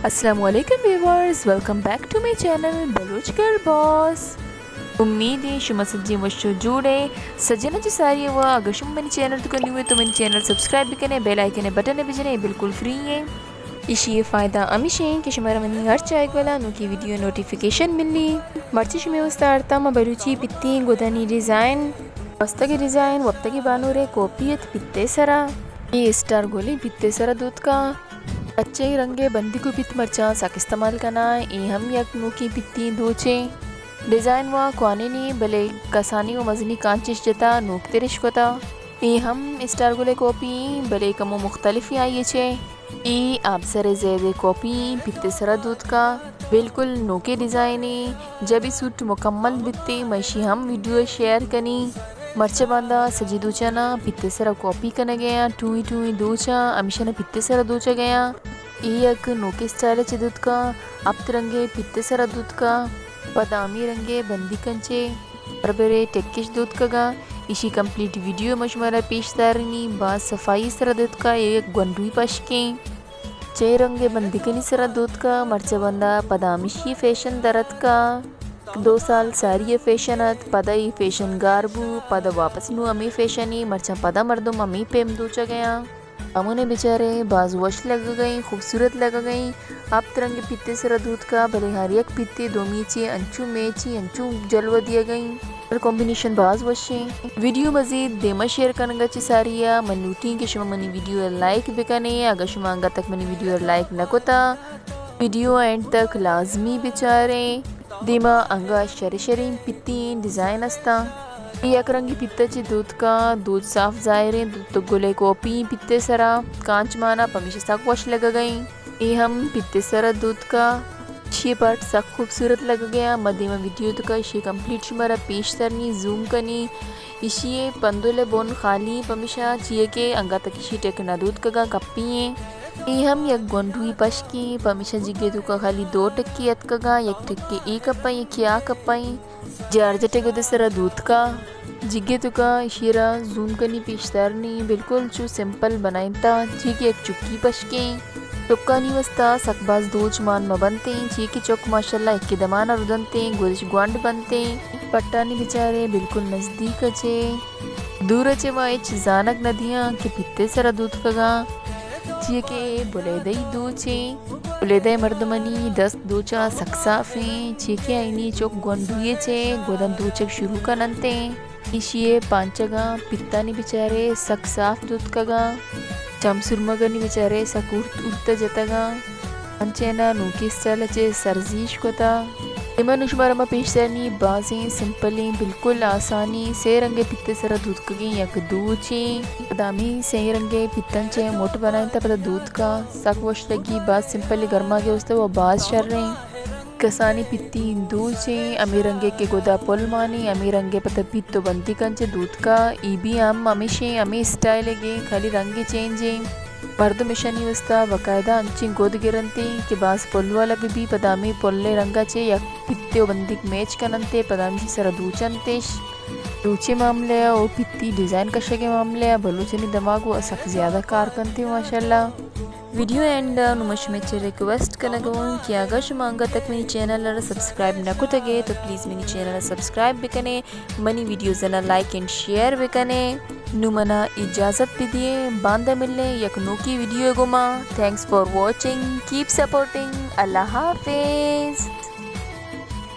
السلام علیکم viewers, welcome back to my channel Baloch girl boss. امید ایں شما سجیں وش و جوڑ ئے۔ سجناں چہ ساری ءَ وا، اگاں شما منی چینل توکا نیو ئے تو منی چینل سبسکرائب بکنے، بیل آئیکن ءِ بٹن ءَ بجنے، بالکل فری ایں۔ ایشی ءِ فائدہ ہمیش ایں کہ شمارا منی ہر چاہگ والا نوکی ویڈیو نوٹیفیکیشن ملی۔ مرچی شمے واسطہ آرتا ما بلوچی پتیں گدانی ڈیزائن، وپتگی ڈیزائن، وپتگی بانورے کاپی ات پتے سرا۔ اے اسٹار گلیں پتے سرا دوتکا۔ اچیں رنگے بندیک و پت مرچاں سک استعمال کناں۔ اے ہم یک نوکیں پتیں دوچیں۔ ڈیزائن وا کوانینی، بلے کسانی و مزنی کانچش جتا نوک ترش کتا۔ اے ہم اسٹار گلے کاپی ایں، بلے کمو مختلفیں آئی چے۔ اے آبسرے زیدے کاپی ایں، پتے سرا دوتکا۔ بالکل نوکے ڈیزائن ایں۔ جبی سوٹ مکمل بیتے، ما ایشی ہم ویڈیو شیئر کنی۔ مرچہ باندا سجی دوچانا پتے سرا کاپی کنگے آں، ٹوئی ٹوئی دوچاں، ہمیشانا پتے سرا دوچگے آں۔ اے یک نوکے اسٹائل چے دوتکا، ہپت رنگے پتے سرا دوتکا، پدا ہمے رنگے بندیکاں چے بربرے ٹکش دوتکگا۔ ایشی کمپلیٹ ویڈیو ما شمارا پیش دارینی، باز صفائی سرا دوتکا، اے یک گونڈوی پشکیں۔ چے رنگے بندیکانی سرا دوتکا، مرچہ باندا پدا ہمیشی فیشن درتکا۔ دو سال ساری فیشن ات، پدا اے فیشن گار بو، پدا واپس نوں ہمے فیشن ایں، مرچاں پدا مردم ہمے پیم دوچگے آں۔ ہمونے بچارے باز وش لگگئیں، خوبصورت لگگئیں۔ ہپت رنگے پتے سرا دوتکا، بلے ہر یک پتے دومی چے انچو میچیں، انچو جلوہ دیگئیں۔ کمبینیشن باز وشیں۔ ویڈیو مزید دیما شیئر کنگا چہ ساری ءَ من لوٹیں کہ شما منی ویڈیو ءَ لائک بکنے۔ اگاں شما انگت تک منی ویڈیو ءَ لائک نہ کتا، ویڈیو اینڈ تک لازمی بچاریں۔ دیما انگا شریں شریں پتیں ڈیزائن استاں۔ اے یک رنگی پتہ چہ دوتکا، دوچ صاف ظاہریں، دوتک گلے کاپی پتے سرا، کانچ مانا پمیشا سک وش لگگئیں۔ اے ہم پتے سرا دوتکا، ایشی پارٹ سک خوبصورت لگگیا۔ ما دیما ویڈیو توکا ایشی کمپلیٹ شمارا پیش دارنی، زوم کنی۔ ایشی پندول بن خالی پمیشا چیئے کہ انگا تک ایشی ٹک نہ دوتکگا، کپی ایں۔ اے ہم یک گونڈوی پشکیں، پمیشا جگے توکا خالی دو ٹکی اتکگا، یک ٹکی اے کپا ایں، یکے آ کپا ایں۔ جارجٹے گدے سرا دوتکا۔ جگے توکا ایشی را زوم کنی پیش دارنی، بالکل چو سمپل بنائینتا، چی کہ یک چکی پشکیں۔ چکانی واسطہ سک باز دوچ مان مہ بنتیں، چی کہ چک ماشاءاللہ ایکے دمانا ردنتیں، گدش گونڈ بنتیں۔ پٹانی بچارے بالکل نزدیک چے۔ دور چے ما ہچ زانگ نہ دیاں کہ پتے سرا دوتکگاں۔ چی کہ اے بلیدئی دوچیں۔ بلیدہ مردمانی دست دوچا سک صافیں، چی کہ آئینی چک گونڈوی چے گداں دوچگ شروع کننتیں۔ ایشی پانچگاں پتانی بچارے سک صاف دوتکگاں۔ چم سرمگانی بچارے سک ارت ارت جتگاں۔ انچینا نوکی اسٹائل چے سرزیش کتا۔ ایما نوں شمارا ما پیش دارنی بازیں سمپلیں، بالکل آسانیں، سے رنگے پتے سرا دوتکگیں یک دوچیں۔ پدا ہمے سے رنگے پتن چے موٹ بنائینتا پدا دوتکا۔ سک وش لگی، باز سمپل، گرماگے واسطہ و باز شریں۔ کسانیں پتی دوچیں، ہمے رنگے کہ گدا پل مانی، ہمے رنگے پدا پت و بندیکاں چے دوتکا۔ ای بھی ہم ہمیشیں، ہمے اسٹائل گیں، خالی رنگے چینجیں۔ مردم اشانی واسطہ باقاعدہ انچیں گد گرنتیں کہ باز پل والا بہ بی، پدا ہمے پلے رنگا چے یک پتے و بندیک میچ کننتے، پدا ہمشی سرا دوچنتش۔ دوچے معاملہ ء و پتی ڈیزائن کشگے معاملہ ء بلوچانی دماغ و سک زیادہ کار کنتے ماشاءاللہ۔ ویڈیو اینڈ ء نوں من شمے چے ریکویسٹ کنگ ء اوں کہ اگاں شما انگت تک منی چینل ء سبسکرائب نہ کتگ ئے تو پلیز منی چینل ء سبسکرائب بکنے، منی ویڈیوز ء لائک اینڈ شیئر بکنے۔ نوں منا اجازت بدیے، باندا ملیں یک نوکی ویڈیو ء گوما۔ Thanks for watching, keep supporting. اللہ حافظ۔